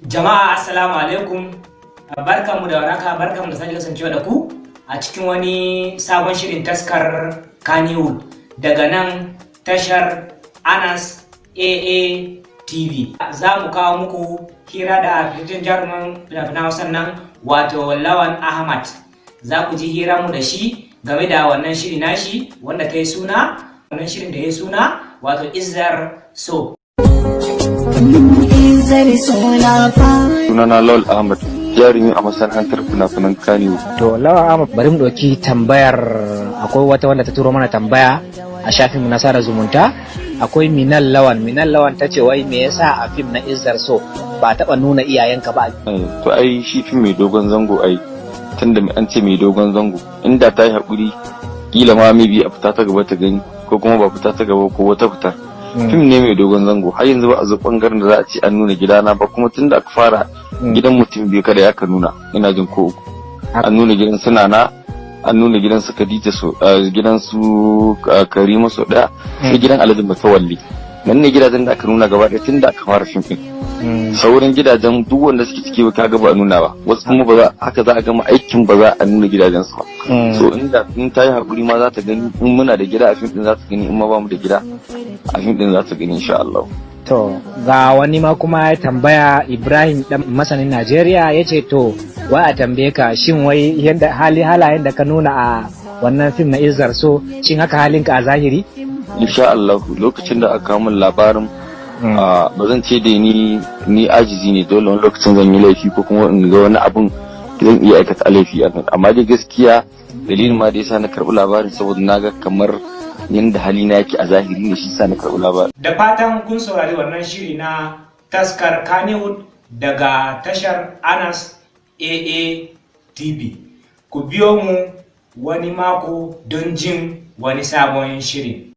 Jama'a, assalamu alaikum. Barkanmu da warhaka, barkanmu da sake kasancewa da ku a cikin wani sabon shirin Taskar Kannywood daga nan tashar Anas AA TV. Za mu kawo muku hira da fitaccen jaruman fina-finan Hausan nan, wato Lawan Ahmad. Za ku ji hira mu da shi game da wannan shiri nashi wanda ta yi suna, wannan shirin da ya yi suna, wato Izzar So. Izzar suna fa. Sunana Lawal Ahmad, jarumi a masana'antar fina-finan Kannywood. To Lawan Ahmad, bari mu ɗauki tambayar. Akwai wata wanda ta turo mana tambaya a shafinmu na sada zumunta. Akwai Minal Lawan. Minal Lawan ta ce wai me yasa a fim na Izzar So ba taɓa nuna iyayenka ba? To ai shi fim mai dogon zango, ai tunda an ce mai dogon zango, inda ta yi haƙuri kila ma maybe a fita ta gaba ta gani, ko kuma ba fita ta gaba ko wata fitar. Fim ne mai dogon zango, har yanzu ba a zo bangaren da za a ce an nuna gidana ba. Kuma tunda aka fara, gidan mutum biyu kada ya ka nuna, ina jin ko uku. An nuna gidan su Nana, an nuna gidan su Khadija, so gidan su Karima so daya, sai gidan Alhaji Mutawalli. Nan ne gidajen da aka nuna gaba ɗaya tunda aka fara fim din. Sauran gidajen duk wanda suke ciki ba kaga ba a nuna ba. Wasu kuma ba za haka za a gama aikin ba za a nuna gidajen su ba. So inda in ta yi hakuri ma za ta gani. In muna da gida a fim din za ta gani, in ma ba mu da gida a fim din za ta gani, insha Allah. To ga wani ma kuma ya tambaya, Ibrahim dan masanin Najeriya, ya ce to wai a tambaye ka, shin wai yadda hali halayen da ka nuna a wannan fim na Izzar So, shin haka halinka a zahiri? Insha Allah, lokacin da aka kawo min labarin, ba zan ce da ni ajizi ne, dole wani lokacin zan yi laifi ko kuma in ga wani abun zan iya aikata laifi a nan. Amma dai gaskiya dalilin ma da yasa na karɓi labarin, saboda na ga kamar yanda halina yake a zahiri ne, shi sa na karɓi labarin. Da fatan kun saurari wannan shiri na Taskar Kannywood daga tashar Anas AA TV. Ku biyo mu wani mako don jin wani sabon shirin.